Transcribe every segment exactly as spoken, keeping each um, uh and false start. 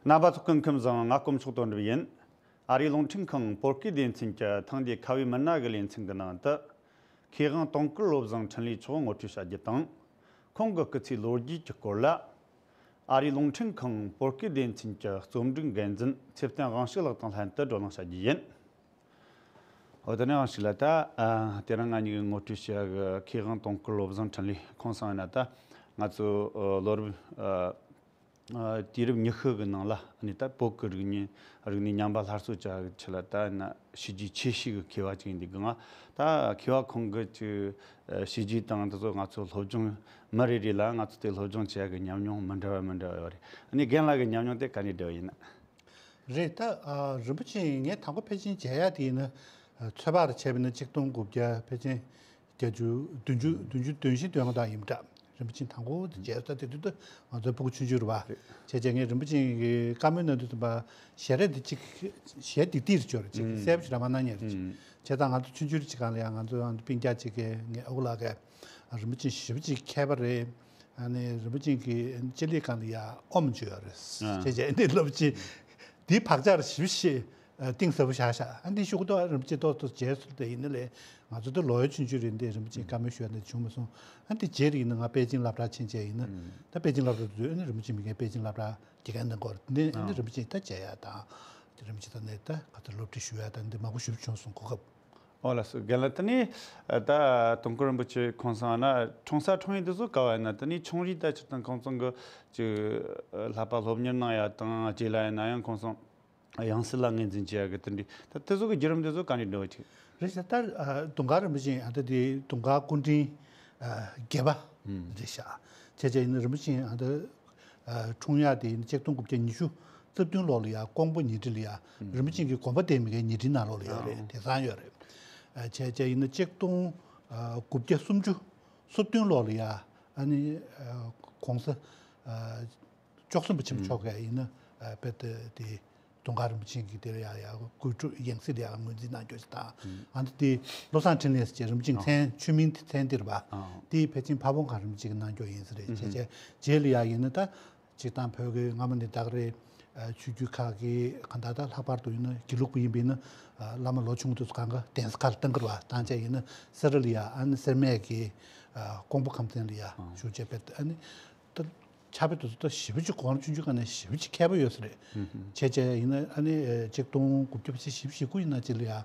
རྣམ་པ་ཚོ་སྐུ་ཁམས་བཟང་། ང་དཀོན་མཆོག་དོན་གྲུབ་ཡིན། ཨ་རིའི་རླུང་འཕྲིན་ཁང་བོད་སྐད་སྡེ་ཚན་གྱི་ཐེངས་འདིའི་ཁ་བའི་མི་སྣ་གི་ལེ་ཚན་གྱི་ནང་དུ། མཁས་དབང་དུང་དཀར་བློ་བཟང་འཕྲིན་ལས་མཆོག་ངོ་སྤྲོད་བྱ་རྒྱུ་དང་། ཁོང་གི་སྐུ་ཚེའི་ལོ་རྒྱུས་ཀྱི་སྐོར་ལ། ཨ་རིའི་རླུང་འཕྲིན་ཁང་བོད་སྐད་སྡེ་ཚན་གྱི་རྩོམ་སྒྲིག་འགན་འཛིན་ཚེ་བརྟན་དབང་ཕྱུག་ལགས་དང་ལྷན་དུ་བགྲོ་གླེང་བྱ་རྒྱུ་ཡིན། འོ་དེ་ནས་དབང་ཕྱུག་ལགས། ད་ཨ་དེ་རིང་ང་གཉིས་ཀྱིས་ངོ་སྤྲོད་བྱེད་ཡག་གི་མཁས་དབང་དུང་དཀར་བློ་བཟང་འཕྲིན་ལས་ཁོང་ཚང་ཡིན་ན། ད་ང་ཚོ་ཨ་ལོ་རབས་ཨ་ཨ་དུས་རབས་ཉི་ཤུ་གི་ནང་ལ་ནི་ད་བོད་ཀྱི་རིག་གནས་རིག་གནས་ཉམས་པ་སླར་གསོ་བྱ་ཡག་གི་ཆེད་ལ་ད་ཡིན་ན་བྱས་རྗེས་ཆེ་ཤོས་ཀྱི་མཁས་པ་ཅིག་ཡིན་དུས་གི། ང་ད་མཁས་པ་ཁོང་གི་ཅིག་ཨ་བྱས་རྗེས་དང་དེ་ཚོ་ང་ཚོ་སློབ་སྦྱོང་། མི་རེ་རེ་ལ་ང་ཚོ་དེ་སློབ་སྦྱོང་བྱེད་ཡག་གི་ཉམས་མྱོང་མི་འདྲ་བ་མི་འདྲ་བ་ཡོད་རེད། ཨ་ནི་རྒན་ལགས་ཀྱི་ཉམས་མྱོང་དེ་ག་ནས་འདྲ་བ་ཡིན་ན། རེད། ད་ཨ་རིན་པོ་ཆེ་ངས་དང་པོ་ཕལ་ཆེར་མཇལ་ཡག་དེ་ཡིན་ན་ཨ་ཚོད་དཔག་རེ་བྱས་པ་ཡིན་ན་ཆིག་སྟོང་དགུ་བརྒྱ་ཕལ་ཆེར་བརྒྱད་ཅུ་བདུན་ཅུ་བདུན་ཅུ་དོན་བཞི་དོན་ལྔ་དག་ཡིན་པ་འདྲ། རིན་པོ་ཆེ་དང་པོ་དེ་མཇལ་ས་དེ་དུས་ད་ང་ཚོའི་ཕྲུ་གུ་ཆུང་ཆུང་རེད་པ། རེད། བྱས་བྱས་ངས་རིན་པོ་ཆེ་གི་བཀའ་མོལ་གནང་དུས་ཙམ་པ་ཞལ་རས་དེ་གཅིག་ཞལ་ཏིག་ཏིག་རེ་བྱོས་རེད། ཅིག་ཨུམ། གསལ་པོ་ཞིག་རང་མ་གནང་མཁན་རེད། ཅིག་ཨུམ། བྱས་ཙང་ང་ཚོ་ཆུང་ཆུང་རེ་ཅིག་སྒང་ལ་ཡང་ང་ཚོ་ཨ་ནི་སྤུན་ཀྱག་ཅིག་གིས་ངའི་ཨ་ཁུ་ལགས་ཀྱིས་རིན་པོ་ཆེ་ཞེ་པོ་ཅིག་མཁས་པ་རེད། ཨ་ནི་རིན་པོ་ཆེ་གི་སྤྱི་ལེ་སྒང་ལ་ཡ་ཨོམ་བྱོས་ཡོད་རེད། ཨ། བྱས་བྱས་འདི་རིན་པོ་ཆེ་འདི་བག་ཆགས་ཞེ་པོ་ཞིག་གཏིང་ཟབ་པོ་བཞག་བཞག་ཨ་འདི་ཤོག་གུ་ཏོ་རིན་པོ་ཆེ་ཏོག་ཏོག་མཇལ་ཚུལ་དེ་ཡིན་ན་ལས། ང་ཚོ་ད་ལོ་ཡ་ཆུང་ཆུང་རེད། འདི་རིན་པོ་ཆེ་བཀའ་མོལ་ཞུ་ཡ་འདི་བྱུང་མ་སོང་། ཨ་འདི་རྗེས་ལ་ཡིན་ན་ང་པེ་ཅིང་སློབ་གྲྭ་ཕྱིན་བྱས་ཡིན་ན། ཨ། ད་པེ་ཅིང་སློབ་གྲྭ་དུས་ཨ་ནི་རིན་པོ་ཆེ་མི་རྒན་པེ་ཅིང་སློབ་གྲྭ་དགེ་རྒན་གནང་གོ་འདི་ཨ་ནི་ཨ། རིན་པོ་ཆེ་ད་མཇལ་ཡ་དང་། རིན་པོ་ཆེ་ད་ནས་ད་ག་ཚོད་སློབ་ཁྲིད་ཞུ་ཡ་དང་འདི་མང་པོ་ཞེ་པོ་བྱུང་སོང་གོ་སྐབས། ཨོ་ལགས་སོ། རྒན་ལགས། དེ་ནས་ད་དུང་དཀར་རིན་པོ་ཆེ་ཁོང་ཚང་ན་འཁྲུངས་ས་འཁྲུངས་ཡུལ་དེ་ཚོ་ག་བ་ཡིན་ན། དེ་ནས་ཆུང་རིང་ད་སྤྱིར་བཏང་ཁོང་ཚང་གི་ཅིག་བསླབ་པ་སློབ་གཉེར་གནང་ཡ་དང་། རྗེས་ལ་ཡིན་ན་ཡང་ཁོང་ཚང་ཡང་སྲིད་ལ་ངོས་འཛིན་བྱེད་ཡ་གི་དེ་འདྲའི་ད་དེ་ཚོ་གི་བརྒྱུད་རིམ་དེ་ཚོ་ག་འདྲ་འདྲ་བ་ཅིག་རེད་ཤག་ད་ཨ་དུང་དཀར་རིན་པོ་ཆེ་ཨ་ད་དེ་དུང་དཀར་སྐུ་ཕྲེང་ཨ་བརྒྱད་པ་ཨུམ། རེད་ཤག་བྱས་བྱས་ཡིན་ན་རིན་པོ་ཆེ་ཨ་ད་ཨ་འཁྲུངས་ཡ་དེ་ཡིན་ན་ཆིག་སྟོང་དགུ་བརྒྱ་ཉི་ཤུ་རྩ་བདུན་ལོ་ལ་ཡ་ཀོང་པོ་ཉི་ཁྲི་ལ་ཡ། ཨུམ། རིན་པོ་ཆེ་གི་དགོན་པ་དེ་མི་ཁའི་ཉི་ཁྲིའི་ནང་ལོགས་ལ་ཡོད་རེད། ཨ། དེང་སང་ཡོད་རེད། ཨ་བྱས་བྱས་ཡིན་ན་ཆིག་སྟོང་ཨ་དགུ་བརྒྱ་སུམ་ཅུ་སོ་བདུན་ལོ་ལ་ཡ་ཨ་ནི་ཨ་གོང་ས་ཨ་བཅུ་གསུམ་པ་ཆེན་པོ་མཆོག་གིས་ཡིན་ན་ཨ་དཔེ་དེ་དེ་དུང་དཀར་རིན་པོ་ཆེ་གི་དེར་ཡ་ཡ་སྐུ་ཁྲུས་ཡང་སྲིད་ལ་ཡ་ངོས་འཛིན་གནང་རྒྱུ་ཞིག་དང་། ཨ་ནི་དེ་བློ་བཟང་འཕྲིན་ལས་ཟེར་རིན་པོ་ཆེའི་མཚན་ཆོས་མིང་དེ་མཚན་དེ་རེད་པ། དེ་ཕལ་ཆེར་ཕ་བོང་ཁ་རིན་པོ་ཆེ་གིས་གནང་རྒྱུ་ཡིན་ས་རེད། བྱས་བྱས་རྗེས་ལ་ཡ་ཡིན་ན་ད། སྤྱིར་བཏང་བོད་ཀྱི་སྔ་མོ་ནས་ད་ག་རེད། ཨ་ཆོས་བརྒྱུད་ཁག་གི་གང་ལྟར་ད་ལྷག་པར་དུ་ཡིན་ན་དགེ་ལུགས་པ་ཡིན་པ་ཡིན་ན་ཨ་བླ་མ་ལོ་ཆུང་དུས་སུ་གང་ག་གདན་ས་ཁག་ལ་བཏང་གི་རེད་པ། བཏང་བྱས་ཡིན་ན་སེ་ར་ལ་ཡ་ཨ་ནི་སེར་སྨད་ཀྱི་ཨ་ཀོང་པོ་ཁམས་ཚན་ལ་ཡ་ཨ་བཞུགས་བྱས་པས། ཨ་ནི་ད་ཕྱག་དཔེ་དེ་ཚོ་ད་ཞེ་པོ་ཅིག་གོང་ཆུང་ཆུང་སྒང་ནས་ཞེ་པོ་ཅིག་མཁས་པོ་ཡོད་ས་རེད། ཧུམ་ཧུམ། བྱས་བྱས་ཡིན་ན་ཨ་ནི་ཨ་ཆིག་སྟོང་དགུ་བརྒྱ་བཞི་བཅུ་ཞེ་དགུ་ཡིན་ན་ཅིག་ལ་ཡ་ཨ་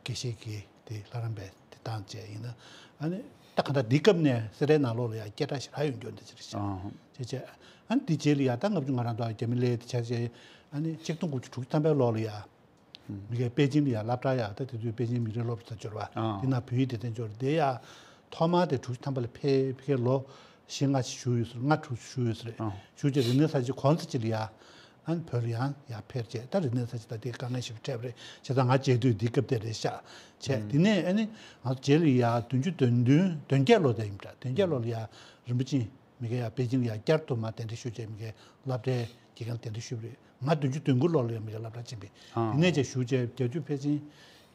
དགེ་བཤེས་ཀྱི་དེ་ལྷ་རམས་པའི་དེ་བཏང་བྱས་ཡིན་ན། ཨ་ནི་ད་ག་ད་འདི་སྐབས་ནས་སེ་རའི་ནང་ལོགས་ལ་ཡང་སྐད་གྲགས་ཞེ་དྲག་ཡོང་རྒྱུ་འདི་ཅི་རེད་ཤག་ཨ་ཧུམ། བྱས་བྱས་ཨ་ནི་འདི་རྗེས་ལ་ཡང་ད་ལྔ་བཅུ་ང་རང་ཚོ་རྒྱ་མི་ལས་དེ་བྱས་བྱས་ཨ་ནི་ཆིག་སྟོང་དགུ་བརྒྱ་དྲུག་ཅུ་ཐམ་པའི་ལོ་ལ་ཡང་ཧུམ། མི་གའི་པེ་ཅིང་ལ་ཡང་སློབ་གྲྭ་ཡང་ད་དེ་དུས་པེ་ཅིང་མི་རིགས་སློབ་གྲྭ་ཟེར་འབྱོར་བ་ཨ་དེ་ན་བོད་ཡིག་དེ་ཐོན་འབྱོར་དེ་ཡང་ཐོག་མར་དེ་དྲུག་ཅུ་ཐམ་པ་ལ་ཕེབས་ཕེབས་ལོ་བཞི་ལྔ་ཞིག་བཞུགས་ཡོད་ཟེར། ལྔ་དྲུག་ཞིག་བཞུགས་ཡོད་ཟེར་རེད། ཨ་བཞུགས་རྗེས་རིག་གནས་གསར་བརྗེ་གོང་ཚ་ཅིག་ལ་ཡང་། ཨ་ནི་བོད་ལ་ཡང་ཡར་ཕེབས་རྗེས་ད་རིག་གནས་གསར་བརྗེ་ད་དེ་དཀའ་ངལ་ཞིག་འཕྲད་པ་རེད། བྱས་ཙང་ང་མཇལ་དུས་འདི་སྐབས་དེ་རེད་ཤག་བྱས་དེ་ནས་ཨ་ནི་ང་ཚོ་རྗེས་ལ་ཡར་བདུན་ཅུ་དོན་བདུན་དོན་བརྒྱད་ལོ་དེ་ཡིན་པ་འདྲ། དོན་བརྒྱད་ལོ་ལ་ཡར་རིན་པོ་ཆེ་མི་སྒེར་ཡར་པེ་ཅིང་ལ་ཡར་བསྐྱར་དུ་མར་གདན་འདྲེན་ཞུས་བྱས་མི་སྒེར་སློབ་གྲྭའི་དགེ་རྒན་གདན་འདྲེན་ཞུས་པ་རེད། ང་བདུན་ཅུ་དོན་དགུ་ལོ་ལ་ཡར་མི་སྒེར་སློབ་གྲྭ་ཕྱིན་པ་རེད། དེ་ནས་བྱས་བཞུགས་བྱས་བརྒྱད་ཅུ་ཕལ་ཆེར་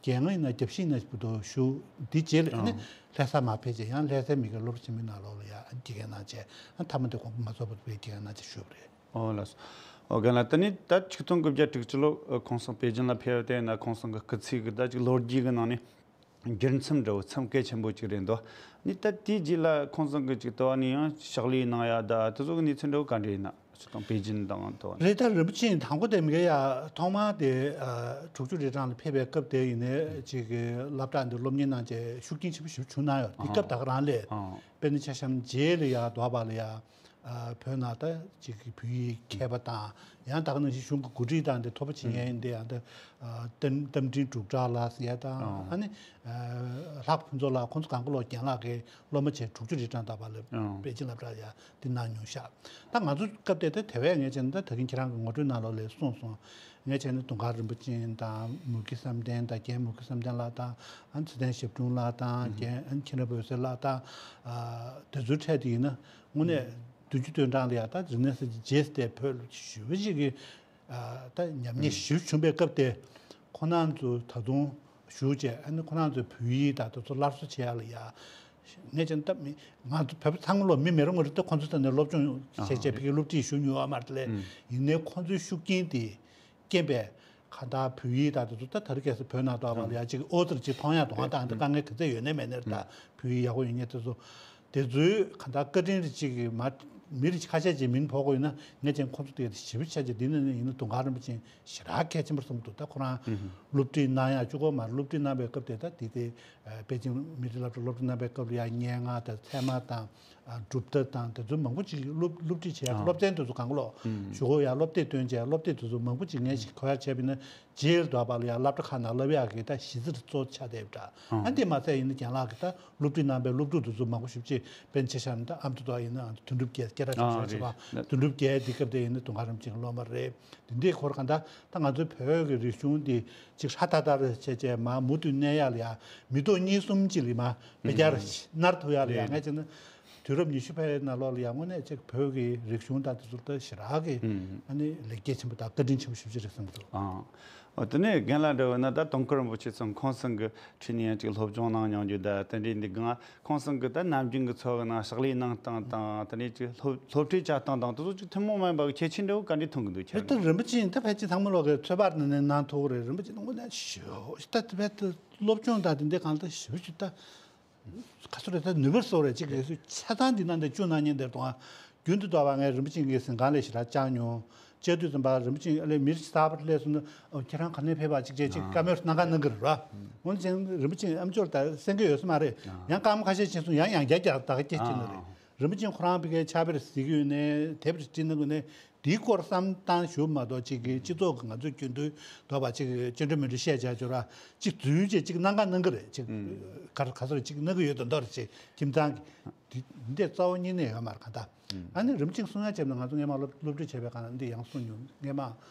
བརྒྱད་ལྔ་ཡིན་ན་བརྒྱད་བཞི་ཡིན་ན་བར་དུ་བཞུགས། འདི་རྗེས་ལ་ཨ་ནི་ལྷ་ས་མར་ཕེབས་བྱས་ཡང་ལྷ་སའི་མི་སྒེར་སློབ་གྲྭ་ཆེན་མོའི་ནང་ལོགས་ལ་ཡར་དགེ་རྒན་གནང་བྱས། ཨ་མཐའ་མ་དེ་དགོངས་པ་མ་རྫོགས་བར་དུ་དགེ་རྒན་གནང་བྱས་བཞུགས་པ་རེད། ཨོ་ལགས་སོ། ཨོ་རྒན་ལགས། ད་ནི་ད་ཆིག་སྟོང་དགུ་བརྒྱ་དྲུག་ཅུ་ལོ་ཁོང་ཚང་པེ་ཅིང་ལ་ཕེབས་ཏེ་ན་ཁོང་ཚང་གི་སྐུ་ཚེ་གི་ད་ཅིག་ལོ་རྒྱུས་ཀྱི་ནང་ནས་འགྱུར་མཚམས་འདྲ་བོ་མཚམས་གལ་ཆེན་པོ་ཅིག་རེད་འདུག་ནི་ད་དེའི་རྗེས་ལ་ཁོང་ཚང་གི་ཅིག་ལྟ་བ་ནི་ཡང་ཕྱག་ལས་གནང་ཡ་ད་དེ་ཚོ་གི་གནས་ཚུལ་འདྲ་བོ་ག་འདྲ་ཡིན་ན། ཆིག་སྟོང་པེ་ཅིང་དང་ལྟ་བ་ནི། རེད། ད་རིན་པོ་ཆེ་དང་པོ་དེ་མི་སྒེར་ཡ་ཐོག་མར་དེ་ཨ་དྲུག་ཅུ་རེ་གྲངས་ལ་ཕེབས་པའི་སྐབས་དེ་ཡིན་ནའི་ཅིག་གི་སློབ་གྲྭ་འདི་སློབ་གཉེར་གནང་བྱས་ཤུགས་རྐྱེན་ཆེན་པོ་ཞིག་བྱུང་གནང་ཡོད། དེ་སྐབས་ད་ག་རང་ལས་དཔེར་ན་ཆ་བཞག་ན་རྗེས་ལ་ཡ་འདོགས་པ་ལ་ཡ། ཨ་བོད་ནང་ད་ཅིག་གི་བོད་ཡིག་མཁས་པ་དང་ཡང་ད་ག་ནང་བཞིན་གཞུང་གི་འགོ་ཁྲིད་དང་དེ་ཐོབ་པ་བྱེད་མཁན་ཡིན་དེ་ཡང་ད་ཨ་རྟ་རྟ་མགྲིན་འབྲུག་གྲགས་ལགས་ཟེར་ཡ་དང་ཨ་ནི་ཨ་ལྷག་ཕུན་ཚོགས་ལགས་ཁོང་ཚོ་གང་ག་ལོ་རྒན་ལགས་ཀྱི་སློབ་མ་བྱས་དྲུག་ཅུ་རེ་གྲངས་ད་བར་ལ་པེ་ཅིང་སློབ་གྲྭར་ཡ་དེ་གནང་མྱོང་ཤག་ད་ང་ཚོ་སྐབས་དེ་ད་དེ་བས་ངས་བྱས་ན་ད་ད་གིན་ཁྱེད་རང་གི་ངོ་སྤྲོད་ནང་ལོགས་ལ་གསུངས་སོང་། ངས་བྱས་ན་དུང་དཀར་རིན་པོ་ཆེ་དང་མུ་གེ་བསམ་གཏན་དང་རྒན་མུ་གེ་བསམ་གཏན་ལགས་དང་ཨ་ནི་ཚེ་བརྟན་ཞབས་དྲུང་ལགས་དང་རྒན་ཨ་ནི་མཁྱེན་རབ་འོད་ཟེར་ལགས་དང་ཨ་དེ་ཚོའི་གྲས་དེ་ཡིན་ན་དངོས་གནས་བདུན་ཅུ་དོན་གྲངས་ལ་ཡ་ད་རིག་གནས་གསར་བརྗེ་རྗེས་དེ་བོད་ལ་ཞེ་པོ་ཅིག་གི་ཨ་ད་ཉམས་ཉེས་ཞེ་པོ་བྱུང་པའི་སྐབས་དེ་ཁོང་རྣམ་ཚོ་ད་དུང་བཞུགས་བྱས་ཨ་ནི་ཁོང་རྣམ་ཚོའི་བོད་ཡིག་དང་དེ་ཚོ་སླར་གསོ་བྱེད་ཡ་ལ་ཡ། ངས་ཀྱང་ད་མི་ང་ཚོ་བོད་པ་ཚང་མ་ལོ་མི་མི་རུང་བ་རེད། ད་ཁོང་ཚོ་ད་ནས་སློབ་སྦྱོང་བྱས་བྱས་ཕ་གིའི་སློབ་ཁྲིད་ཞུ་མྱོང་བ་མ་རེད་ལས། ཡིན་ནའི་ཁོང་ཚོའི་ཤུགས་རྐྱེན་དེ་རྐྱེན་པས་གང་ལྟར་བོད་ཡིག་དང་དེ་ཚོ་ད་དེ་རིང་ཁ་སང་བོད་ནང་དུ་བ་ལ་ཡ་གཅིག་ཨོ་ཙི་རེ་གཅིག་མཐོང་ཡག་དང་ད་ཨ་འདི་དཀའ་ངལ་ག་ཚད་ཡོད་ནའི་མེད་ནའི་རེད། ད་བོད་ཡིག་ཡག་པོ་ཡོད་མཁན་དེ་ཚོ་དེ་ཚོའི་གང་ལྟར་བཀའ་དྲིན་རེ་གཅིག་གི་མ་མི་རེ་ཁ་ཤས་ཀྱིས་མིང་ཕོག་གི་ཡོད་ན་ངས་ཀྱང་ཁོང་ཚོ་དེ་ཞིབ་ཆ་ཆེ་འདི་ནས་ཡིན་ན་དུང་དཀར་རིན་པོ་ཆེ་ཞེ་དྲག་གལ་ཆེན་པོ་བསམ་འདུག་ད་ཁོ་རང་སློབ་ཁྲིད་གནང་ཡག་གཅིག་པོ་མ་རེད། སློབ་ཁྲིད་གནང་བའི་སྐབས་དེ་ད་དེ་དེ་པེ་ཅིང་མི་རིགས་སློབ་གྲྭ་སློབ་ཁྲིད་གནང་བའི་སྐབས་ལ་ཡང་སྙན་ངག་དང་ཚད་མ་དང་གྲུབ་མཐའ་དང་དེ་ཚོ་མང་པོ་ཅིག་སློབ་སློབ་ཁྲིད་བྱས་ཡག་སློབ་ཚན་དེ་ཚོ་གང་ག་ལོག་ཞུ་གོ་ཡག་སློབ་དེབ་བཏོན་བྱས་སློབ་དེབ་དེ་ཚོ་མང་པོ་ཅིག་ངས་ཞིག་གོ་ཡག་བྱས་པ་ཡིན་ན་རྗེས་ལ་བ་ལ་ཡང་སློབ་གྲྭ་ཁག་ནང་བསླབ་ཡག་གི་ད་གཞི་རྩ་གཙོ་ཆགས་བསྡད་པ་འདྲ། ཨ་འདི་མ་ཚད་ཡིན་ན་རྒན་ལགས་ཀྱི་ད་སློབ་ཁྲིད་གནང་བའི་སློབ་ཕྲུག་དེ་ཚོ་མང་པོ་ཞེ་པོ་ཅིག་དཔེར་ན་ཆ་བཞག་ན་ད་ཨ་མདོ་དོ་ཡིན་ན་ཨ་མདོ་དོན་གྲུབ་རྒྱལ་སྐད་གྲགས་ཆེ་ཤོས་ཆེ་བ་དོན་གྲུབ་རྒྱལ་འདི་སྐབས་དེ་ཡིན་ན་དུང་དཀར་རིན་པོ་ཆེའི་སློབ་མ་རེད། དེ་འདྲའི་སྐོར་གང་ལྟར་ད་ང་ཚོའི་བོད་ཀྱི་རིག་གཞུང་འདི་ཅིག་ཧྲ་ཐག་ཐག་རེ་བྱས་བྱས་མ་མུ་མཐུད་གནས་ཡག་ལ་ཡ་མི་ཐོག་གཉིས་གསུམ་ཅིག་ལ་མ་བེད་སྤྱོད་ནར་ཐུབ་ཡག་ལ་ཡ་ངས་བྱས་ན་དུས་རབས་ཉི་ཤུ་པའི་ནང་ལོགས་ལ་ཡ་དངོས་གནས་ཅིག་བོད་ཀྱི་རིག་གཞུང་དང་དེ་ཚོ་ལ་ཞེ་དྲག་གི་ཨ་ནི་ལེགས་སྐྱེས་ཆེན་པོ་དང་བཀའ་དྲིན་ཆེན་པོ་ཞེ་པོ་ཅིག་རེད་བསམ་འདུག་ཨ། འོ་དེ་ནས་རྒན་ལགས་འདྲ་བོ་ན་ད་དུང་དཀར་རིན་པོ་ཆེ་ཚང་ཁོང་ཚང་གི་ཁྲིད་ནས་ཡང་ཅིག་སློབ་སྦྱོང་གནང་མྱོང་རྒྱུ་ད་དེ་འདྲའི་འདི་གང་ཁོང་ཚང་གི་ད་ནམ་རྒྱུན་གྱི་འཚོ་བའི་ནང་ཕྱག་ལས་གནང་སྟངས་དང་དེ་ནས་ཅིག་སློབ་སློབ་ཁྲིད་བྱ་སྟངས་དང་དེ་ཚོ་ཅིག་ཐུན་མོང་མ་ཡིན་པ་གི་ཁྱད་ཆོས་འདྲ་བོ་ག་འདྲས་མཐོང་གི་འདུག་ཁྱེད་ད་རིན་པོ་ཆེ་ད་ཕལ་ཆེར་ཚང་མ་ལོག་གི་ཚོད་དཔག་ནས་གནང་ཐུབ་ཀྱི་རེད། རིན་པོ་ཆེ་དངོས་གནས་ཞེ་པོ་ཞིག་ད་དེ་བས་ད་སློབ་སྦྱོང་དང་དེ་འདྲའི་གང་ལྟར་ཞེ་པོ་ཞིག་ད་ག་ཚོད་རེད། ད་ནུས་པ་གསོ་རེད་ཅིག་རེད་ཆ་ཚང་འདི་ནང་དེ་བཅུག་གནང་མཁན་དེར་གཏོང་ཨ། རྒྱུན་དུ་དོགས་པ་ངས་རིན་པོ་ཆེ་གི་གཟིམ་ཁང་ལས་ཞེ་དྲག་བཅར་མྱོང་། བཅར་དུས་ཙམ་པ་རིན་པོ་ཆེ་ཨ་ལས་མི་རིགས་གསར་པ་སླེབས་སོང་ན་ཨོ་ཁྱེད་རང་ག་ནས་ཕེབས་པ་ཅིག་བྱས་ཅིག་བཀའ་མོལ་གནང་ག་གནང་གི་རེད་ར། འོན་ཀྱང་རིན་པོ་ཆེ་ཨ་མཆོག་ད་གསན་གི་ཡོད་ས་མ་རེད། ཡང་བཀའ་མོལ་ཁ་ཤས་བྱས་སོང་ཡང་ཡང་བསྐྱར་བསྐྱར་ད་ག་སྐད་ཆ་ནི་རེད། རིན་པོ་ཆེ་ཁོ་རང་ཕ་གིའི་ཕྱག་དཔེ་གཟིགས་ཀྱི་ཡོད་ནའི་དེབ་རེ་བྲིས་གནང་གི་ཡོད་ནའི་དེའི་སྐོར་བསམ་སྟངས་ཞུ་མ་གཏོགས་ཅིག་གི་སྤྱི་ཚོགས་ཀྱི་ང་ཚོའི་རྒྱུན་དུ་དོགས་པ་ཅིག་སྐྱོན་བྲལ་མི་འདྲ་བཤད་བྱ་ཆོག་ར་ཅིག་རྫུན་བྱས་ཅིག་གནང་ག་གནང་གི་རེད་ཅིག་ག་ག་ཚོད་ཅིག་གནང་གི་ཡོད་དོ་མདོག་རེད་ཅིག་ཁྱིམ་ཚང་གི་འདི་འདི་རྩ་བ་ཉིད་ནས་ཡོད་མ་རེད་ག་ད། ཨ་ནི་རིམ་གཅིག་གསུང་ཡ་བྱས་ན་ང་ཚོ་སྔས་མ་སློབ་སློབ་ཁྲིད་བྱས་པའི་སྒང་ལ་འདི་ཡང་གསུང་མྱོང་། སྔས་མ་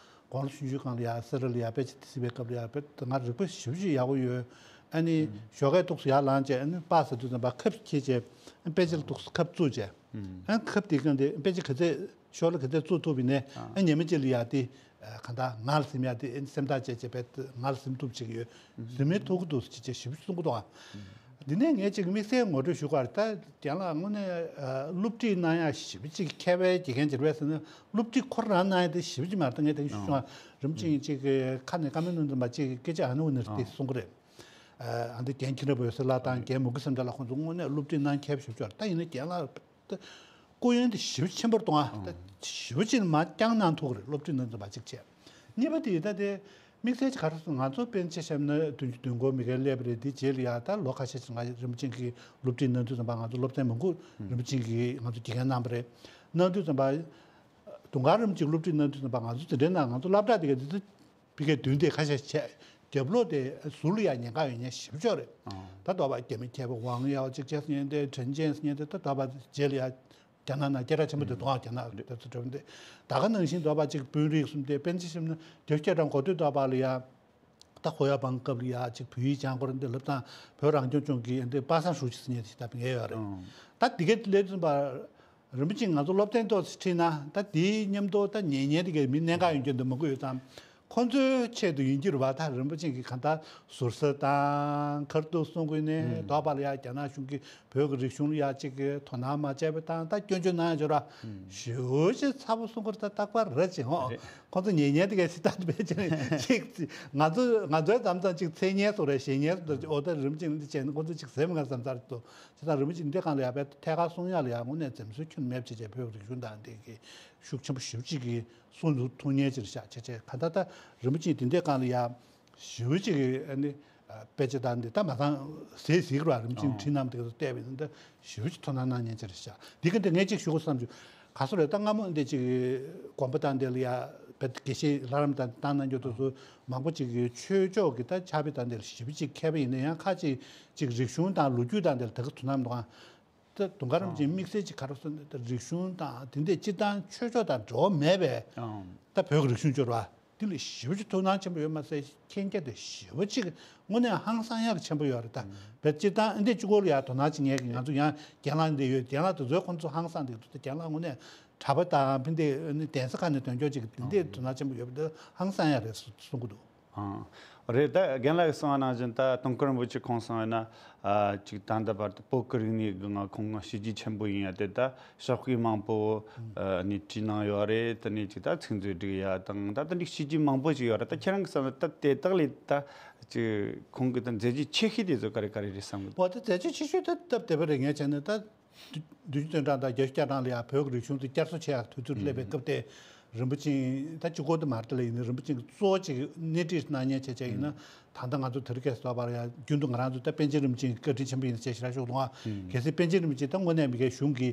དགུང་ལོ་ཆུང་ཆུང་སྒང་ལ་ཡ་སེ་ར་ལ་ཡ་དཔེ་ཆ་འདི་གཟིགས་པའི་སྐབས་ལ་ཡ་དཔེ་ང་རིག་པ་ཞེ་པོ་ཅིག་ཡག་པོ་ཡོད། ཨ་ནི་ཞོགས་ཀས་ཏོག་ཙམ་ཡར་ལངས་བྱས་ཨ་ནི་པ་ཟེར་དུས་ཙམ་པ་ཁབ་ཁྱེར་བྱས་དཔེ་ཆ་ལ་ཏོག་ཙམ་ཁབ་བཙུགས་བྱས་ཨ་ནི་ཁབ་དེ་གང་དེ་དཔེ་ཆ་ག་ཚད་ཤོག་ལ་ག་ཚད་བཙུགས་ཐུབ་པ་ཡིན་ནའི་ཨ་ཉི་མ་གཅིག་ལ་ཡ་དེ་གང་ལྟར་ངལ་གསོ་ཡ་དེ་སེམས་ཐག་བཅད་བྱས་པས་ངལ་གསོ་ཐུབ་ཅིག་ཡོད། གཟིམ་མེད་ཐུག་གི་འདུག་ཅེས་བྱས་ཞེ་པོ་ཅིག་གསུང་གི་འདུག་ཨ། འདི་ནས་ངས་ཅིག་དམིགས་བསལ་ངོ་སྤྲོད་ཞུ་དགོས་རེད། ད་རྒན་ལགས་དངོས་གནས་སློབ་ཁྲིད་གནང་ཡག་ཞེ་པོ་ཅིག་མཁས་པའི་དགེ་རྒན་ཅིག་རེད་ཟེར་ན་སློབ་ཁྲིད་ཁོ་རང་གནང་ཡག་དེ་ཞེ་པོ་ཅིག་མ་རེད། ད་ངས་དེ་ཞུ་བྱུང་ཨ། རིམ་བཞིན་ཅིག་ཁ་ནས་བཀའ་མོལ་གནང་དུས་ཙམ་པ་ཅིག་སྐད་ཆ་ཨ་ནུ་ནི་དེ་གསུང་གི་རེད། ཨ་འདི་རྒན་ཁྱི་འདྲ་པོ་ཡོད་ས་ལ་དང་རྒན་མུ་གེ་སེམས་དེ་ལ་ཁོང་ཚོ་དངོས་གནས་སློབ་ཁྲིད་གནང་མཁས་པ་ཞེ་པོ་ཅིག་རེད། ད་ཡིན་ན་རྒན་ལགས། ད་སྐུ་ཡོན་དེ་ཞེ་པོ་ཆེན་པོར་གཏོང་ཨ། ད་ཞེ་པོ་ཅིག་མ་བསྐྱངས་གནང་ཐུབ་ཀྱི་རེད། སློབ་ཁྲིད་གནང་ཙམ་པ་གཅིག་བྱས། གཉིས་པ་དེ་ད་དེ་དམིགས་བསལ་གྱི་ག་རེ་ཟེར་ང་ཚོ་དཔེར་ན་ཆ་བཞག་ན་བདུན་ཅུ་དོན་འཁོར་མི་རྒན་སླེབས་པ་རེད། དེ་རྗེས་ལ་ཡ་ད་ལོ་ཁ་ཤས་ཤིག་ང་རིན་པོ་ཆེ་གིས་སློབ་ཁྲིད་གནང་དུས་ཙམ་པ་ང་ཚོ་སློབ་ཚན་མང་པོ་རིན་པོ་ཆེ་གིས་ང་ཚོ་དགེ་རྒན་གནང་བ་རེད། གནང་དུས་ཙམ་པ་དུང་དཀར་རིན་པོ་ཆེ་སློབ་ཁྲིད་གནང་དུས་ཙམ་པ་ང་ཚོ་དེ་འདྲའི་ནང་ང་ཚོ་སློབ་གྲྭ་དེ་ག་དེ་ཚོ་ཕ་གིའི་མདུན་དེ་ཁ་ཤས་བྱས་རྒྱབ་ལོགས་དེ་ཟུར་ལ་ཡ་ཉེན་ཁ་ཡོད་མཁན་ཞེ་པོ་ཅིག་རེད། ད་དོགས་པ་རྒྱ་མི་མཁས་པ་ཝང་ཡའོ་ཅིག་བྱས་ཟེར་མཁན་དེ་ཁྲེན་ཅན་ཟེར་མཁན་དེ་ད་དོགས་པ་རྗེས་ལ་ཡ་རྒྱ་ནག་ནང་སྐད་གྲགས་ཆེན་པོ་དེ་དོགས་རྒྱ་ནག་དེ་ཚོ་གྲུབ་འདི་ད་ག་ནང་བཞིན་དོགས་པ་ཅིག་དཔོན་རིགས་གསུམ་དེ་དཔེར་ན་ཆ་བཞག་ན་དེ་སྐད་གྲགས་གོ་ཐོས་དོགས་པ་ལ་ཡ་ད་ཧོ་ཡ་བང་སྐབས་ལ་ཡ་ཅིག་བོད་ཡིག་སྦྱང་དགོས་རེད། འདི་ལབ་དང་བོད་རང་སྐྱོང་ལྗོངས་ཀྱི་འདི་པ་སངས་ཧྲུའུ་ཅི་ཟེར་མཁན་དེ་ད་ངས་ཡོད་རེད། ད་འདི་ག་སླེབས་ཙམ་པ། རིན་པོ་ཆེ་ང་ཚོ་སློབ་ཚན་ཏོག་ཙམ་ཁྲིད་ན་ད་དེའི་མཉམ་དུ་ད་ཉན་ཉན་དེ་གའི་མི་གནད་འགག་ཡོང་རྒྱུ་འདི་མང་པོ་ཡོད་ཙང་། ཁོང་ཚོའི་ཆེད་དུ་ཡིན་གྱི་རེད་བ། ད་རིན་པོ་ཆེ་གིས་གང་ལྟར་ཟུར་ཟ་དང་ཁ་ཐུག་གསུང་དགོས་ནས་དོགས་པ་ལ་ཡ་རྒྱ་ནག་གཞུང་གིས་བོད་ཀྱི་རིག་གཞུང་ལ་ཡ་གཅིག་གི་དོ་སྣང་མ་བྱས་པ་དང་ད་སྐྱོན་བརྗོད་གནང་ཡ་ཅིག་ར་ཞེ་པོ་ཅིག་ཚ་པོ་གསུང་གི་རེད། ད་རྟག་པར་རེད་ཅེས་ཧོ། ཁོང་ཚོ་ཉན་ཉན་དེ་གའི་སྲིད་ཐག་དེ་བས་ཅིག་ང་ཚོ་ང་ཚོའི་མཚམས་མཚམས་ཅིག་མཚན་སྙན་སོགས་རེད་ཞེ་སྙན་སོགས་འོ་ད་རིན་པོ་ཆེ་འདི་བྱས་ན་ཁོང་ཚོ་ཅིག་ཟེར་མི་ང་བསམ་ཚར་འདུག་བྱས་ཙང་རིན་པོ་ཆེ་འདི་སྒང་ལ་ཡ་དཔེ་ཐད་ཀར་གསུང་ཡག་ལ་ཡ་དངོས་གནས་འཛེམ་ཟོན་ཁྱོན་མེད་བྱས་བྱས་བོད་ཀྱི་རིག་གཞུང་དང་འདི་གི་ཤུགས་ཆེན་པོ་ཞེ་པོ་ཅིག་གིས་གསུང་ཐུབ་ཐུབ་མཁན་ཅིག་རེད་ཤག་བྱས་བྱས་གང་ལྟར་ད་རིན་པོ་ཆེ་འདི་འདྲའི་སྒང་ལ་ཡ་ཞེ་པོ་ཅིག་གིས་ཨ་ནི་དཔེ་ཆ་དང་འདི་ད་མ་ཚང་ཟས་ཟིག་ར་རིན་པོ་ཆེ་ཁྲིད་རྣམ་དེ་ཚོ་བལྟས་པ་ཡིན་ན་ད་ཞེ་པོ་ཅིག་དོ་སྣང་གནང་མཁན་ཅིག་རེད་ཤག་འདི་ག་འདི་ངས་ཅིག་ཞུ་དགོས་བསམ་བྱུང་། ག་སོ་རེད། ད་སྔ་མོ་འདི་ཅིག་དགོན་པ་དང་འདི་ལ་ཡ་བེད་དགེ་བཤེས་ལྷ་རམས་དང་བཏང་གནང་རྒྱུ་དེ་ཚོ་མང་པོ་ཅིག་གིས་ཆོས་ཕྱོགས་ཀྱི་ད་ཕྱག་དཔེ་དང་འདི་ལ་ཞེ་པོ་ཅིག་མཁས་པ་ཡིན་ན་ཡང་ཁ་ཅིག་ཅིག་རིག་གཞུང་དང་ལོ་རྒྱུས་དང་འདི་ལ་དེ་ག་དོ་སྣང་མི་འདུག་ཨང་། ད་དུང་དཀར་རིན་པོ་ཆེའི་དམིགས་བསལ་ཅིག་ག་རེ་ཟེར་ན་ད་རིག་གཞུང་དང་དེ་འདྲས་སྤྱིར་བཏང་ཆོས་ཕྱོགས་དང་འབྲེལ་བ་མེད་པའི་ད་བོད་ཀྱི་རིག་གཞུང་སྦྱོར་བ་འདི་ལ་ཞེ་པོ་ཅིག་དོ་སྣང་ཆེན་པོ་ཡོད་མ་ཟད་མཁྱེན་རྒྱ་དེ་ཞེ་པོ་ཅིག་དངོས་གནས་ཧང་སང་ཡག་ཆེན་པོ་ཡོད་རེད། ད་བོད་སྤྱིར་བཏང་འདི་གཅིག་པོ་ལ་ཡ་དོ་སྣང་ཅིག་ངས་ཀྱི་ང་ཚོ་ཡང་རྒན་ལགས་འདི་ཡོད། རྒན་ལགས་དེ་ཚོའི་ཁོང་ཚོ་ཧང་སང་འདུག་ད་རྒན་ལགས་དངོས་གནས་གྲྭ་པ་དང་ཕན་བདེ་གདན་ས་ཁག་ནས་ཐོན་སྐྱོད་ཅིག་འདི་འདྲས་དོ་སྣང་ཆེན་པོ་ཡོད་པ་འདི་ཧང་སང་ཡག་རེད་གསུང་གི་འདུག་ཨང་། རེད། ད་རྒན་ལགས་གསུངས་པ་ནང་བཞིན་ད་དུང་དཀར་རིན་པོ་ཆེ་ཁོང་གསུངས་ཡོད་ན། ཨ་ཅིག་ད་ལྟ་བར་དུ་བོད་ཀྱི་རིག་གནས་ཀྱི་ངང་ཁོང་བྱས་རྗེས་ཆེན་པོ་ཡིན་ཡ་དེ། ད་ཞོགས་ཀས་མང་པོ་ཨ་ནི་བྲིས་གནང་ཡོད་རེད། དེ་ནས་ཅིག་ད་ཚིག་མཛོད་སྒྲིག་ཡ་དང་ད་དེ་འདྲའི་བྱས་རྗེས་མང་པོ་ཞིག་ཡོད་རེད། ད་ཁྱེད་རང་གི་བསམ་ན་ད་དེ་དག་ལས་ད་ཅིག་ཁོང་གི་ད་མཛད་རྗེས་ཆེ་ཤོས་དེ་ཚོ་ག་རེ་ག་རེ་རེད་བསམ་གི་འདུག་འོ་ད་མཛད་རྗེས་ཆེ་ཤོས་ད་སྟབས་བདེ་པ་རེད། ངས་བྱས་ན་ད། བདུན་ཅུ་དོན་གྲངས་དང་བརྒྱད་ཅུ་གྱ་གྲངས་ལ་ཡང་བོད་ཀྱི་རིག་གཞུང་དེ་བསྐྱར་གསོ་བྱེད་ཡག་དུས་ཚོད་སླེབས་པའི་སྐབས་དེ། རིན་པོ་ཆེ་ད་གཅིག་པོ་དེ་མ་རེད་ལ། ཡིན་ནའི་རིན་པོ་ཆེ་གི་གཙོ་བོ་གཅིག་སྣེ་ཁྲིད་གནང་མཁན་བྱས་བྱས་ཡིན་ན། ད་ལྟ་ང་ཚོ་དེ་རིང་ཁ་སང་བར་ཡང་རྒྱུན་དུ་ང་རང་ཚོ་ད་པཎ་ཆེན་རིན་པོ་ཆེ་གི་བཀའ་དྲིན་ཆེན་པོ་ཡིན་ཟེར་ཞེ་དྲག་ཞུ་གི་འདུག་ཨ། གལ་སྲིད་པཎ་ཆེན་རིན་པོ་ཆེ་ད་དངོས་གནས་མི་སྒེར་གཞུང་གི་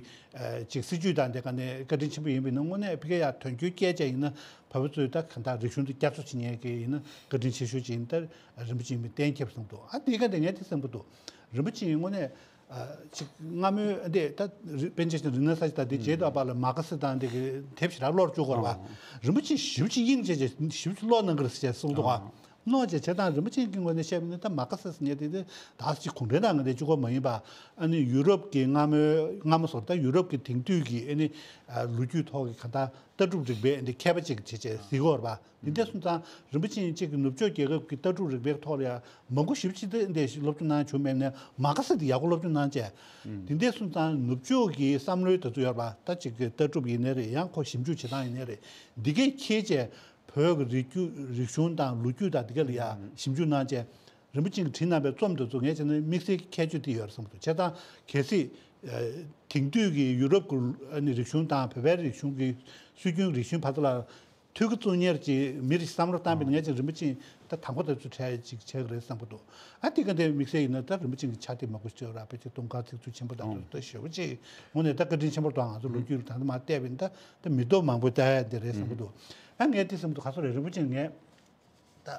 ཅིག་སྲིད་ཇུས་དང་དེ་ག་ནས་བཀའ་དྲིན་ཆེན་པོ་ཡིན་པ་ཡིན་ན། དངོས་གནས་ཕ་གི་ཡང་དོན་འཁྱོལ་བསྐྱལ་བྱས་ཡིན་ན། བོད་པ་ཚོས་ད་གང་ལྟར་རིག་གཞུང་དེ་བསྐྱར་གསོ་བྱེད་མཁན་གྱི་ཡིན་ན་བཀའ་དྲིན་ཆེ་ཤོས་ཅིག་ཡིན། ད་རིན་པོ་ཆེ་ཡིན་པའི་གཏན་འཁེལ་བསམ་འདུག་ཨ། དེ་ག་དེ་ངས་དེ་བསམ་གི་འདུག་རིན་པོ་ཆེ་ཡིན་དངོས་གནས། ཨ་ཅིག་སྔ་མོའི་འདི་ད་རི་པཎ་ཆེན་རིག་གནས་གསར་བརྗེ་དང་འདི་རྗེས་ཐོག་བར་ལ་མར་ཁེ་སི་དང་འདི་གི་དེབ་ཞེ་དྲག་ཀློག་བཅུག་གོ་ར་བ། རིན་པོ་ཆེ་ཞེ་པོ་ཅིག་དབྱིངས་བཅས་བྱས་ཞེ་པོ་ཅིག་ཀློག་གནང་གི་རེད་ཟེར་གསུངས་འདུག་ཨ། ཀློག་བྱས་བྱས་དང་རིན་པོ་ཆེ་གི་ངོས་ནས་བཤད་པ་ཡིན་ན། ད་མར་ཁེ་སི་ཟེར་མཁན་དེ་དེ་ད་ཅིག་གུང་ཁྲན་ཏང་གི་དེ་གཅིག་པོ་མ་ཡིན་པ། ཨ་ནི་ཡུ་རོབ་ཀྱི་སྔ་མོའི་སྔ་མོ་སོར་ད་ཡུ་རོབ་ཀྱི་དེང་དུས་ཀྱི་ཨ་ནི་ཨ་ལོ་རྒྱུས་ཐོག་གི་ག་ད་ལྟ་གྲུབ་རིག་པའི་འདི་མཁས་པ་ཅིག་བྱས་བྱས་གཟིགས་ཡོད་རེད་པ། འདི་འདྲ་སོང་ཙང་རིན་པོ་ཆེ་གཅིག་གི་ནུབ་ཕྱོགས་རྒྱལ་ཁབ་ཀྱི་ལྟ་གྲུབ་རིག་པའི་ཐོག་ལ་ཡང་མང་པོ་ཞེ་པོ་ཅིག་འདི་འདྲ་ཞིག་སློབ་སྦྱོང་གནང་བྱུང་མེད་ནའི། མར་ཁེ་སི་འདི་ཡག་པོ་སློབ་སྦྱོང་གནང་བྱས། འདི་འདྲ་སོང་ཙང་ནུབ་ཕྱོགས་ཀྱི་བསམ་བློའི་དེ་ཚོ་ཡོད་རེད་པ། ད་ཅིག་གི་ལྟ་གྲུབ་ཡིན་ནའི་རེད། ཡང་ཁོ་ཞིབ་འཇུག་བྱེད་སྟངས་ཡིན་ནའི་རེད། འདི་གས་འཁྱེར་བྱས་བོད་ཀྱི་རིག་རྒྱུ་རིག་གཞུང་དང་ལོ་རྒྱུས་དང་འདི་ག་ལ་ཡང་ཞིབ་འཇུག་གནང་བྱས། རིན་པོ་ཆེ་གིས་བྲིས་གནང་པའི་རྩོམ་དེ་ཚོ་ངས་བྱས་ན་དམིགས་བསལ་གྱི་ཁྱད་ཆོས་དེ་ཡོད་རེད་བསམ་གྱི་འདུག་བྱས་ཙང་གལ་སྲིད་ཨ་དེང་དུས་ཀྱི་ཡུ་རོབ་ཀྱི་ཨ་ནི་རིག་གཞུང་དང་བོད་པའི་རིག་གཞུང་གི་སྲོལ་རྒྱུན་རིག་གཞུང་བར་དུ་ལ་ཐུགས་ཀྱི་བཙུགས་ཉར་གྱི་མི་རེ་བསམ་བློ་བཏང་པ་ཡིན་ན། ངས་བྱས་ན་རིན་པོ་ཆེ་ད་དང་པོ་དེ་ཚོ་གྲས་ཅིག་བྱེད་ཀྱི་རེད་བསམ་གྱི་འདུག་ཨ་དེ་ག་འདྲའི་དམིགས་བསལ་ཡིན་ན་ད་རིན་པོ་ཆེ་གི་ཕྱག་དེབ་མང་པོ་ཞིག་ཡོད་རེད། ཕལ་ཆེར་དུང་དཀར་ཚིག་མཛོད་ཆེན་པོ་དང་དེ་ཚོ་ཞེ་པོ་ཅིག་དངོས་གནས་ད་བཀའ་དྲིན་ཆེན་པོ་རེད་འདུག་ང་ཚོ་ལོ་རྒྱུས་ལ་ད་ལྟ་མར་བལྟས་པ་ཡིན་ན་ད་མི་ཐོག་མང་པོ་བལྟ་ཡ་འདི་རེད་བསམ་གྱི་འདུག་ཨ་ངས་དེ་བསམ་གྱི་འདུག་ག་ཚོད་རེད། རིན་པོ་ཆེ་ངས། ད་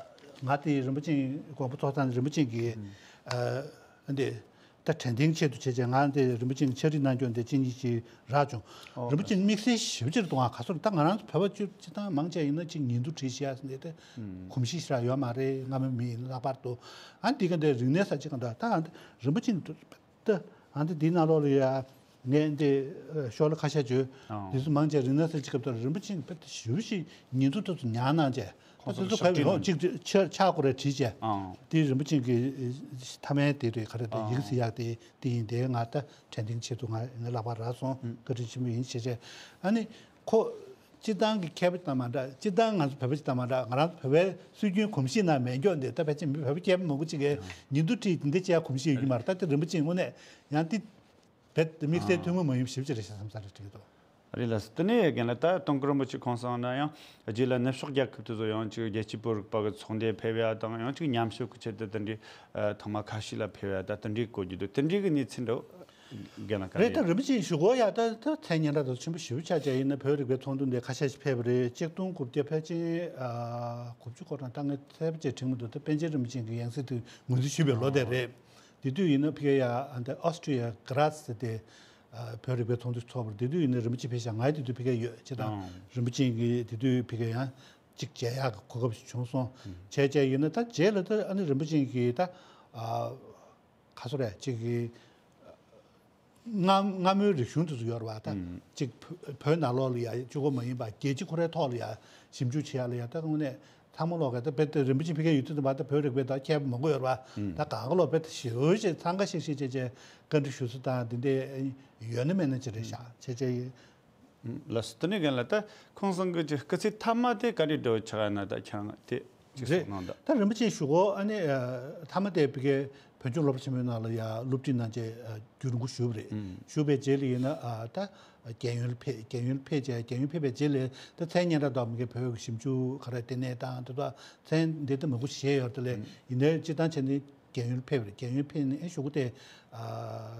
ང་དེ་རིན་པོ་ཆེ་དགོངས་པ་རྫོགས་ཚར་ནས་རིན་པོ་ཆེ་གི་ཨ་འདི་ད་དྲན་རྟེན་ཆེད་དུ་བྱས་བྱས་ང་འདི་རིན་པོ་ཆེ་གི་ཕྱག་བྲིས་གནང་རྒྱུ་འདི་ཅི་ཉིད་ཅིག་རག་བྱུང་། རིན་པོ་ཆེ་དམིགས་བསལ་ཞེ་པོ་ཅིག་འདུག་ཨ། ག་ཚོད་རེད། ད་ང་རང་ཚོ་བོད་པ་སྤྱིར་བཏང་མང་ཆེ་ཡིན་ན་ཅིག་ཉིན་ཐོ་བྲིས་ཤག་ཟེར་ནས་དེ་གོམས་གཤིས་ཞེ་དྲག་ཡོད་མ་རེད། སྔ་མོའི་མི་ཡིན་ན་ལྷག་པར་དུ། ཨ་འདི་ག་འདི་རིག་གནས་གསར་བརྗེ་ག་འདྲ་ད་རིན་པོ་ཆེ་ད་ཨ་འདི་འདིའི་ནང་ལོགས་ལ་ཡ། ངས་འདི་ཨ་ཤོག་ལྷེ་ཁ་ཤས་བརྗོད། ཨང་། འདི་ཚོ་མང་ཆེ་རིག་གནས་གསར་བརྗེ་སྐབས་དུ་རིན་པོ་ཆེ་དཔེ་ཞེ་པོ་ཞིག་ཉིན་ཐོ་དེ་ཚོ་ཉར་གནང་བྱས། ཁོང་ཚོ་དེ་ཚོ་ཕབ་ཡོང་གཅིག་ཆ་ཆ་ཁོ་རེ་བྲིས་བྱས། ཨང་། དེ་རིན་པོ་ཆེ་གི་མཐའ་མའི་དེ་རེད། ག་རེ་དེ་ཡིག་ཟིན་ཡག་དེ་དེ་ཡིན། དེ་ང་ད་དྲན་རྟེན་ཆེད་དུ་ང་ངའི་ལག་པར་རག་སོང་། བཀའ་དྲིན་ཆེན་པོ་ཡིན་ཞེས་བྱས། ཨ་ནི་ཁོ་སྤྱིར་བཏང་གི་མཁས་པ་དང་མ་འདྲ། སྤྱིར་བཏང་ང་ཚོ་བོད་པ་ཞིག་དང་མ་འདྲ། ང་རང་ཚོ་བོད་པའི་སྲོལ་རྒྱུན་གོམས་གཤིས་ནང་མེད་མཁན་འདི་ད་ཕལ་ཆེར་མི་བོད་པ་མཁས་པ་མང་པོ་ཅིག་གིས་ཉིན་ཐོ་བྲིས་དེ་འདྲ་བྱེད་ཡག་གོམས་གཤིས་ཡོད་ཀྱི་མ་རེད། ད་དེ་རིན་པོ་ཆེ་དངོས་གནས་ཡང་དེ། རྦད་དེ་དམིགས་བསལ་ཐུན་མོང་མ་ཡིན་པ་ཞེ་པོ་ཅིག་རེད་ཤག་བསམ་ས་རེད་དྲན་གྱི་འདུག་རེད་ལགས་སོ། དེ་ནས་རྒན་ལགས་ད་དུང་དཀར་རིན་པོ་ཆེ་ཁོང་གསུངས་ན་ཡང་རྗེས་ལ་ནུབ་ཕྱོགས་རྒྱལ་ཁབ་དེ་ཚོ་ཡང་ཅིག་རྒྱལ་གཅེས་བོད་རིག་པ་གི་ཚོགས་འདུར་ཕེབས་ཡ་དང་ཡང་ཅིག་ཉམས་ཞིབ་ཀྱི་ཆེད་དུ་དེ་འདྲའི་ཨ་ཐེངས་མ་ཁ་ཤས་ལ་ཕེབས་ཡ་ད་དེ་འདྲའི་གོ་རྒྱུ་འདུག་དེ་འདྲའི་གི་གནས་ཚུལ་འདྲ་རྒན་ལགས་ག་རེད། ད་རེད། རིན་པོ་ཆེ་ཞུ་སྒོ་ཡ་ད་ད་མཚན་སྙན་གྲགས་དང་ཆེན་པོ་ཞེ་པོ་ཆགས་བྱས་ཡིན་ན་བོད་རིག་པའི་ཚོགས་འདུ་འདི་ཁ་ཤས་ཤིག་ཕེབས་པ་རེད། གཅིག་སྟོང་དགུ་བརྒྱ་ཕལ་ཆེར་ཨ་དགུ་བཅུ་གོ་གྲངས་ད་ངས་གསལ་པོ་བྱས་དྲན་མི་འདུག་ད་པཎ་ཆེན་རིན་པོ་ཆེ་གི་ཡང་སྲིད་དུ་ངོས་འཛིན་ཞུས་པའི་ལོ་དེ་རེད། དེ་དུས་ཡིན་ན་ཕ་གི་ཡ་ཨ་འདི་ཨོ་སི་ཀྲི་ཡ་གྷི་རཱ་སི་ཟེར་དེ་ཨ་བོད་རིག་པའི་ཚོགས་འདུ་ཚོགས་པར་དེ་དུས་ཡིན་ན་རིན་པོ་ཆེ་ཕེབས་ཤག་ང་དེ་དུས་ཕ་གིར་ཡོད་བྱས་ཙང་། ཨང་། རིན་པོ་ཆེ་གིས་དེ་དུས་ཕ་གིར་ཡང་གཅིག་མཇལ་ཡག་གི་གོ་སྐབས་ཤིག་བྱུང་སོང་། ཨང་། བྱས་བྱས་ཡིན་ན་ད་རྗེས་ལ་ད་ཨ་ནི་རིན་པོ་ཆེ་གིས་ད་ཨ་ག་ཚོད་རེད་ཅིག་གི་སྔ་སྔ་མོའི་རིག་གཞུང་དེ་ཚོ་ཡོད་རེད་པ། ད་ཨང་། ཅིག་བོད་བོད་ནང་ལོགས་ལ་ཡ་གཅིག་པོ་མ་ཡིན་པ་རྒྱལ་སྤྱི་ཁོ་རའི་ཐོག་ལ་ཡ་ཞིབ་འཇུག་བྱེད་ཡ་ལ་ཡ་ད་དངོས་གནས། ཚང་མ་ལོག་གི་ད་རྦད་དེ་རིན་པོ་ཆེ་ཕ་གིར་ཡོད་དུས་ཙམ་པ་ད་བོད་རིག་པའི་ད་མཁས་པ་མང་པོ་ཡོད་རེད་པ། ཨང་། ད་གང་ག་ལོག་རྦད་དེ་ཞེ་པོ་ཅིག་འཚང་ཁ་ཤིག་ཤིག་བྱས་བྱས་བཀའ་འདྲི་ཞུ་ས་དང་དེ་འདྲ་ཡོད་ན་མེད་ན་ཅིག་རེད་ཤག་བྱས་བྱས་ཡིན། ལགས་སོ། དེ་ནས་རྒན་ལགས་ད་ཁོང་ཚང་གི་ཅིག་སྐུ་ཚེ་མཐའ་མ་དེ་ག་རེ་འདྲ་བོ་ཆགས་ཡ་ན་ད་ཁྱེད་རང་དེ་ཅིག་རེད། གསུངས་གནང་དང་། ད་རིན་པོ་ཆེ་ཞུ་སྒོ་ཨ་ནི་ཨ་མཐའ་མ་དེ་ཕ་གིའི་བོད་ལྗོངས་སློབ་གྲྭ་ཆེན་མོའི་ནང་ལ་ཡ་སློབ་ཁྲིད་གནང་བྱས་ཨ་རྒྱུན་རིང་པོ་བཞུགས་པ་རེད། ཨང་། བཞུགས་པའི་རྗེས་ལ་ཡིན་ན་ཨ་ད་རྒྱལ་ཡོངས་ལ་ཕེབས། རྒྱལ་ཡོངས་ལ་ཕེབས་བྱས། རྒྱལ་ཡོངས་ཕེབས་པའི་རྗེས་ལ་ད་མཚན་སྙན་གྲགས་དང་མི་སྒེར་བོད་ཀྱི་ཞིབ་འཇུག་ག་རེ་ལྟེ་གནས་དང་དེ་དག་མཚན་འདི་ལྟ་མང་པོ་ཞིག་བཞེས་ཡོད་རེད། དེ་ལས་ཨང་། ཡིན་ནའི་སྤྱིར་བཏང་བྱས་ནས་རྒྱལ་ཡོངས་ལ་ཕེབས་པ་རེད། རྒྱལ་ཡོངས་ཕེབས་ནས་ཨེ་ཞུ་སྒོ་དེ་ཨ་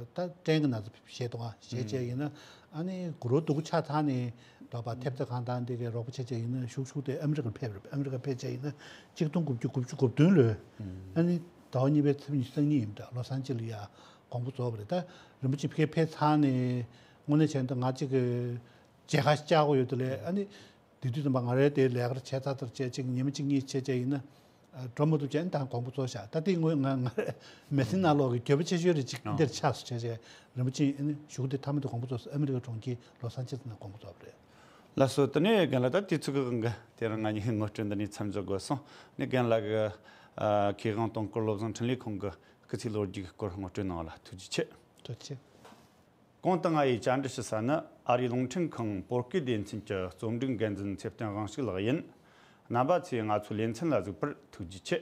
ད་ཀྲན་གྱི་ནང་ཚོ་བཞེས་འདུག་ཨ། བཞེས་བྱས་ཡིན་ན་ཨ་ནི་དགུང་ལོ་སྡུག་པོ་ཆགས་ཚར་ནས་འདོགས་པ་ཐེབས་རྩ་གང་དང་འདི་གའི་རོགས་པ་བྱས་བྱས་ཡིན་ན་ཤུགས་ཤུགས་དེ་ཨ་མི་རི་ཀར་ཕེབས་རེད། ཨ་མི་རི་ཀར་ཕེབས་བྱས་ཡིན་ན་གཅིག་སྟོང་དགུ་བརྒྱ་དགུ་བཅུ་གོ་བདུན་ལོའི་ཨ་ནི་ཟླ་བ་གཉིས་པའི་ཚེས་ཉི་ཤུ་རྩ་གཉིས་ཡིན་པ་འདྲ། ལོ་སན་ཅི་ལ་ཡ་དགོངས་པ་རྫོགས་པ་རེད། ད་རིན་པོ་ཆེ་ཕ་གིར་ཕེབས་ཚར་ནས་དངོས་གནས་བྱས་ན་ད་ང་གཅིག་གི་མཇལ་ཁ་ཞིག་བཅར་དགོས་ཡོད། དེ་ལས་ཨ་ནི་དེ་དུས་ཙམ་པ་ང་རའི་དེ་ལས་ཀར་བྱས་ཚར་ཚར་བྱས་ཅིག་ཉི་མ་གཅིག་གཉིས་བྱས་བྱས་ཡིན་ན་ཨ་འགྲོ་མ་ཐུབ་བྱས་ཨ་ནི་ད་དགོངས་པ་རྫོགས་བཞག་ད་དེ་དངོས་ང་ང་མི་ཚེ་ནང་ལོགས་ཀྱི་འགྱོད་པ་ཆེ་ཤོས་རེ་ཅིག་ཨ་འདིར་ཆགས་སོང་བྱས་བྱས་རིན་པོ་ཆེ་ཨ་ནི་གཞུག་དེ་མཐའ་མ་དེ་དགོངས་པ་རྫོགས་སོང་། ཨ་མི་རི་ཀ་གྲོང་ཁྱེར་ལོ་སན་ཅེ་སི་ནང་དགོངས་པ་རྫོགས་པ་རེད། ལགས་སོ། དེ་ནས་རྒན་ལགས། ད་དུས་ཚོད་ཀྱི་དབང་གིས་དེ་རིང་ང་གཉིས་ངོ་སྤྲོད་འདི་ནས་མཚམས་འཇོག་དགོས་སོང་། ནས་རྒན་ལགས་ཀྱིས་ཨ་མཁས་དབང་དུང་དཀར་བློ་བཟང་འཕྲིན་ལས་ཁོང་གི་སྐུ་ཚེའི་ལོ་རྒྱུས་ཀྱི་སྐོར་ངོ་སྤྲོད་གནང་བ་ལ་ཐུགས་རྗེ་ཆེ། ཐུགས་རྗེ་ཆེ། གོང་དུ་ང་ཡིས་བཅར་འདྲི་ཞུ་ས་ནི་ཨ་རིའི་རླུང་འཕྲིན་ཁང་བོད་སྐད་སྡེ་ཚན་གྱི་རྩོམ་སྒྲིག་འགན་འཛིན་ཚེ་བརྟན་དབང་ཕྱུག་ལགས་ཡིན། རྣམ་པ་ཚོས་ང་ཚོའི་ལེ་ཚན་ལ་གཟིགས་པར་ཐུགས་རྗེ་ཆེ།